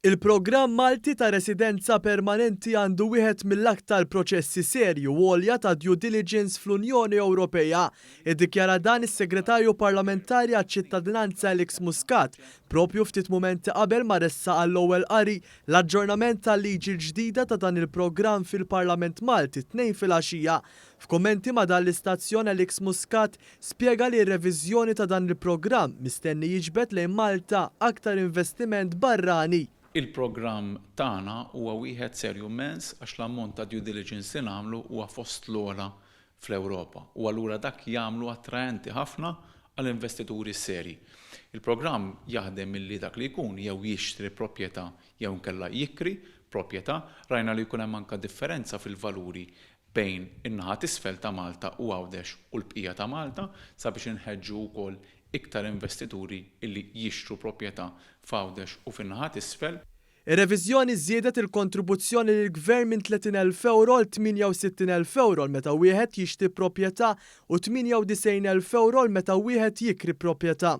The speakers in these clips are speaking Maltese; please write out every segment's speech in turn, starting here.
Il-programm Malti ta' residenza permanenti għandu wieħed mill-aktar proċessi serji u għolja ta' due diligence fl-Unjoni Ewropea. Iddikjara dan is-Segretarju Parlamentari għaċ-Ċittadinanza Alex Muscat propju ftit mumenti qabel ma ressaq għall-ewwel qari l-aġġornament tal-liġi l-ġdida ta' dan il-programm fil-Parlament Malti t-Tnejn filgħaxija. F'kummenti ma' dan l-istazzjon Alex Muscat Spjega li r-reviżjoni ta' dan il-programm mistenni jiġbed lejn Malta aktar investiment barrani. Il-programm tagħna huwa wieħed serju immens għax l-ammont ta' due diligence li nagħmlu huwa fost l-ogħla fl-Ewropa u allura dak jagħmlu attraenti ħafna għal investituri serji. Il-programm jaħdem milli dak li jkun jew jixtri proprjetà jew inkella jikri proprjetà. Rajna li jkun hemm anke differenza fil-valuri bejn in-naħa t'isfel ta' Malta u Għawdex u l-bqija ta' Malta sabiex inħeġġu wkoll iktar investituri illi jixtru proprjetà f'Għawdex u fin-naħa t'isfel. Ir-reviżjoni żiedet il-kontribuzzjoni lill-Gvern minn 30,000 ewro għal 68,000 ewro għal meta wieħed jixtri proprjetà u 98,000 ewro għal meta wieħed jikri proprjetà.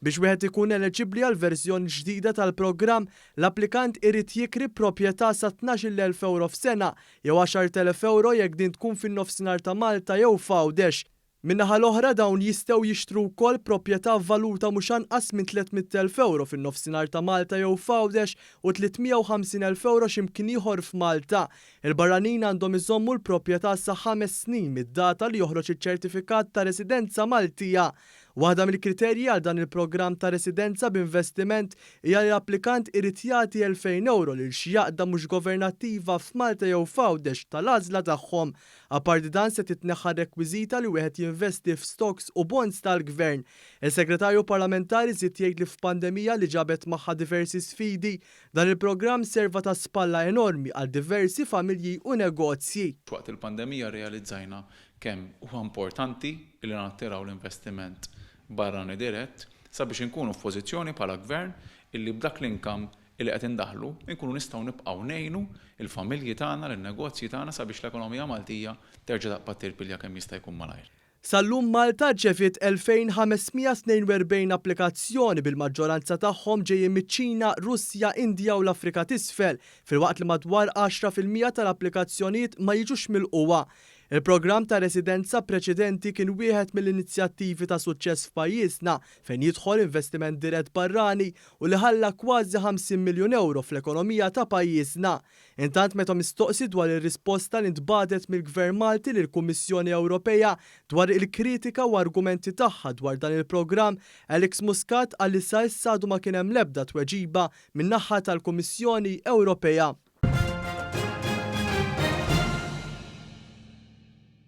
Biex wieħed ikun eleġibbli għall-verżjoni ġdida tal-programm, l-applikant irid jikri proprjetà sa 12,000 ewro f'sena jew 10,000 ewro jekk din tkun fin-Nofsinhar ta' Malta jew f'Għawdex. Min-naħa l-oħra dawn jistgħu jixtru wkoll proprjetà vvaluta mhux anqas minn 300,000 ewro fin-Nofsinhar ta' Malta jew f'Għawdex u 350,000 ewro xi mkien ieħor f'Malta. Il-barranin għandhom iżommu l-proprjetà sa ħames snin mid-data li joħroġ iċ-ċertifikat ta' residenza Maltija. Waħda mill-kriterji għal dan il-programm ta' residenza b'investiment hija li l-applikant irid jagħti 2,000 ewro lil xi għaqda mhux governattiva f'Malta jew f'Għawdex tal-għażla tagħhom. Apparti dan se titneħħa r-rekwiżita li wieħed jinvesti f'stocks u bonds tal-Gvern. Il-Segretarju Parlamentari żied jgħid li f'pandemija li ġabet magħha diversi sfidi, dan il-programm serva ta' spalla enormi għal diversi familji u negozji. Waqt il-pandemija rrealizzajna kemm huwa importanti li nattiraw l-investiment barrani dirett sabiex inkunu f'pożizzjoni bħala Gvern illi b'dak l-income illi qed indaħħlu nkunu nistgħu nibqgħu ngħinu l-familji tagħna, lin-negozji tagħna sabiex l-ekonomija Maltija terġa' taqbad tirpilja kemm jista' jkun malajr. Sal-lum Malta rċeviet 2,542 applikazzjoni bil-maġġoranza tagħhom ġejjin miċ-Ċina, Russja, Indja u l-Afrika t'Isfel, filwaqt li madwar 10% tal-applikazzjonijiet ma jiġux milqugħa. Il-programm ta' residenza preċedenti kien wieħed mill-inizjattivi ta' suċċess f'pajjiżna fejn jidħol investiment dirett barrani u li ħalla kważi 50 miljun ewro fl-ekonomija ta' pajjiżna. Intant meta mistoqsi dwar ir-risposta li ntbagħtet mill-Gvern Malti lill-Kummissjoni Ewropeja dwar il-kritika u argumenti tagħha dwar dan il-programm, Alex Muscat qal li sa issa għadu ma kien hemm l-ebda tweġiba min-naħa tal-Kummissjoni Ewropeja.